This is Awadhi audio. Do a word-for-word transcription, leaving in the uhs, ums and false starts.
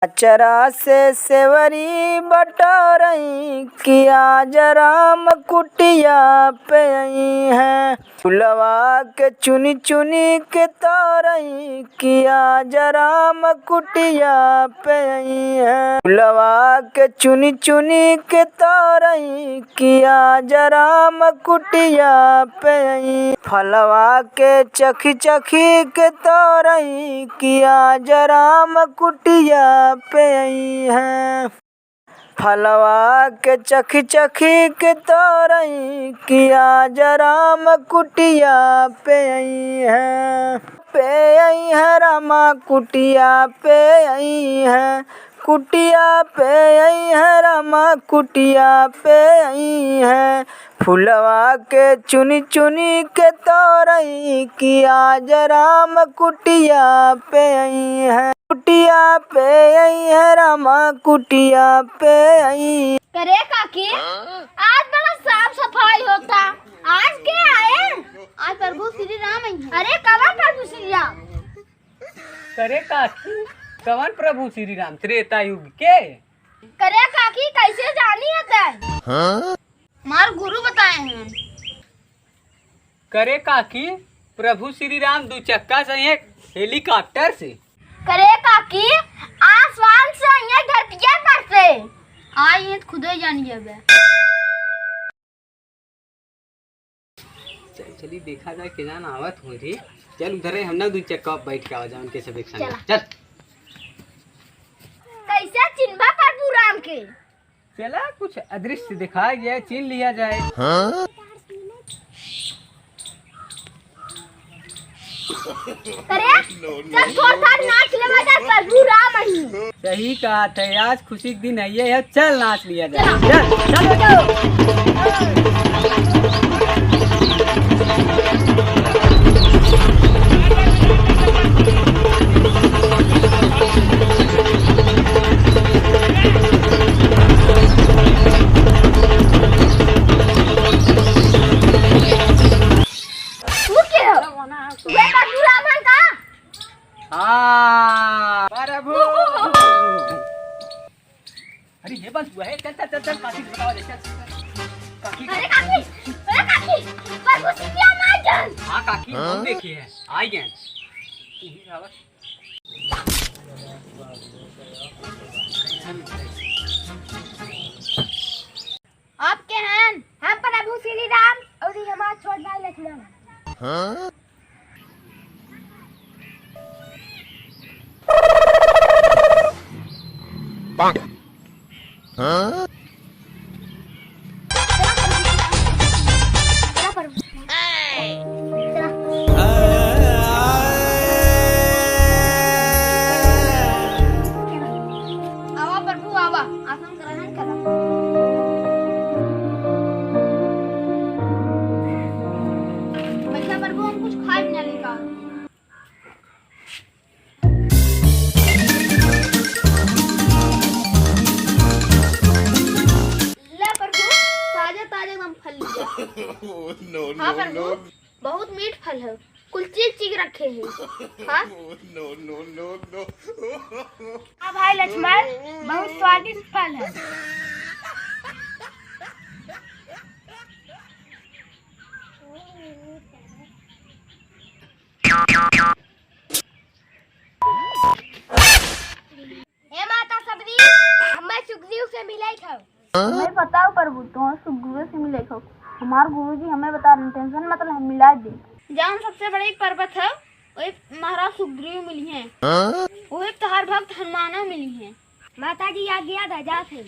अचरा से सेवरी बटोरई कि आज राम कुटिया पे अइहैं। फुलवा के चुनी चुनी के तोरई कि आज राम कुटिया पे अइहैं। फुलवा के चुनी चुनी के तोरई कि आज राम कुटिया पे अइहैं। फलवा के चखी चखी के तोरई कि आज राम कुटिया पे अइहैं। फलवा के चखी चखी के तोरई कि आज राम कुटिया पे अइहैं। पे अइहैं रामा कुटिया पे अइहैं। कुटिया पे अइहैं रामा कुटिया पे अइहैं। फुलवा के चुनी चुनी के तोरई कि आज राम कुटिया पे अइहैं। कुटिया पे अइहैं रामा कुटिया पे अइहैं। करे काकी, आज बड़ा साफ सफाई होता, आज के आए? आज प्रभु श्री राम आई हैं। अरे कवन प्रभु श्री राम? करे काकी, कवन प्रभु श्री राम? त्रेता युग के। करे काकी, कैसे जानी है तै? हाँ? हमार गुरु बताए हैं। करे काकी, प्रभु श्री राम दू चक्का से, एक हेलीकॉप्टर से। करे काकी, आसमान से, एक धरतिया पर से। आई है तो खुदे जानिए बे। चल, चली देखा जाए के जान आवत हो रे। चल उधर है, हम ना दू चक्का बैठ के आवा जाए उनके सब एक संग। चला। चल। कैसे चिन्हबा प्रभु राम के? चला, कुछ अदृश्य दिखाई जाए, चिन्ह लिया जाए। हाँ? अरे, चल, थोड़ा सा नाच लेवा जा, प्रभु राम आई। सही कहा थे, आज खुशी के दिन है ये, चल नाच लिया जाए। चला। चल, चल। चलो। तू के हो? वे का दूल्हा मन का? हाँ, प्रभु। अरे ये बस हुआ है, चल, चल, चल, चल, काकी से बताओ, चल, चल, चल। काकी। अरे काकी, अरे काकी, प्रभु सिंधिया मार जान। हाँ काकी, हम देखे हैं, आ गए। आप के हैं? हम प्रभु श्री राम और ये हमारा छोट भाई लक्ष्मण। हाँ? हाँ? आवा प्रभु, आवा, आसन ग्रहण करा। बैठा प्रभु, हम कुछ खाए भी ना लेका। ले प्रभु, ताजे ताजे एकदम फल लिया। हाँ प्रभु, बहुत मीठ फल है, कुल चीर चीर रखे हैं। हाँ? हाँ भाई लक्ष्मण, बहुत स्वादिष्ट फल है। हे माता सबरी, हमें सुग्रीव से मिलाई खाओ। हमें बताओ प्रभु, तुम सुग्रीव से मिले खाओ। हमार गुरुजी हमें बता रहे, tension मत ले, हम मिला दे। जौन सबसे बड़ी पर्वत है, वही महाराज सुग्रीव मिली हैं। हाँ? वही तोहार भक्त हनुमानो मिली हैं। माता जी आज्ञा दा, जात है।